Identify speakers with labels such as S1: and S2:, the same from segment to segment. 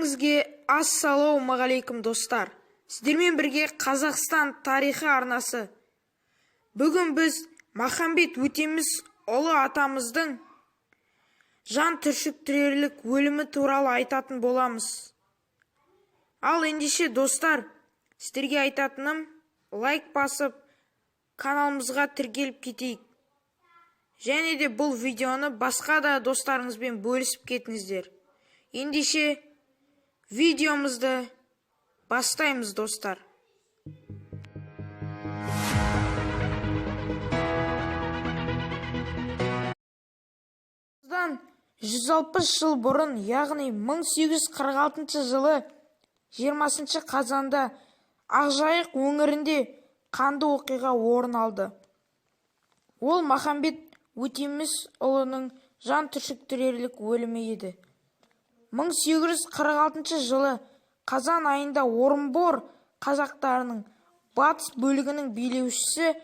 S1: Барлықтарыңызге ассалаумағалейкум, достар! Сіздермен бірге Қазақстан тарихы арнасы. Бүгін біз Махамбет Өтемісұлы атамыздың жан түршіктірерлік өлімі туралы айтатын боламыз. Ал ендеше, достар, сіздерге айтатыным: лайк басып, каналымызға тіркеліп кетейік және де бұл видеоны басқа да достарыңызбен бөлісіп кетіңіздер. Ендеше, видеомызды бастаймыз, достар. Осыдан 160 жыл бұрын, яғни 1846 жылы 20 қазанда Ақжайық өңірінде қанды оқиға орын алды. Ол Махамбет Өтемісұлының жан түршіктірерлік өлімі еді. 1846 жылы қазан айында Орынбор қазақтарының батыс бөлігінің билеушісі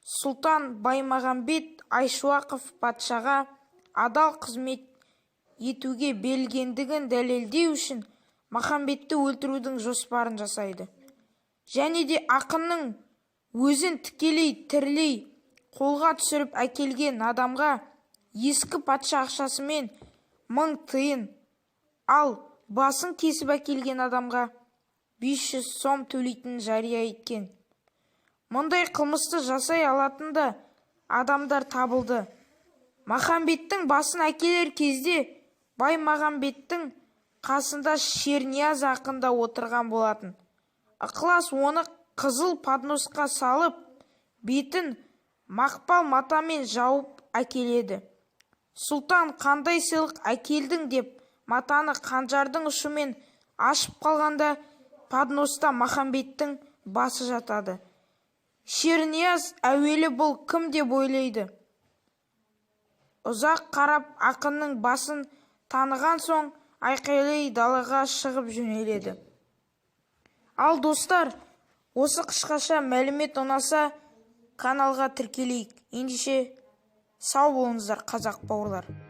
S1: Сұлтан Баймағамбет Айшуақов патшаға адал қызмет етуге берілгендігін дәлелдеу үшін Махамбетті өлтірудің жоспарын жасайды және де ақынның өзін тікелей тірілей қолға түсіріп әкелген адамға ескі патша ақшасымен 1000 тиын, ал басын кесіп әкелген адамға 500 сом төлейтінін жария еткен. Мұндай қылмысты жасай алатын да адамдар табылды. Махамбеттің басын әкелер кезде Баймағамбеттің қасында Шернияз ақын да отырған болатын. Ықылас оны қызыл подносқа салып, бетін мақпал матамен жауып әкеледі. Сұлтан «Қандай сыйлық әкелдің?» деп матаны қанжардың ұшымен ашып қалғанда, подноста Махамбеттің басы жатады. Шернияз әуелі бұл кім деп ойлайды. Ұзақ қарап, ақынның басын таныған соң, айқайлай далаға шығып жөнеледі. Ал, достар, осы қысқаша мәлімет ұнаса, каналға тіркелейік. Ендеше, сау болыңыздар, қазақ бауырлар!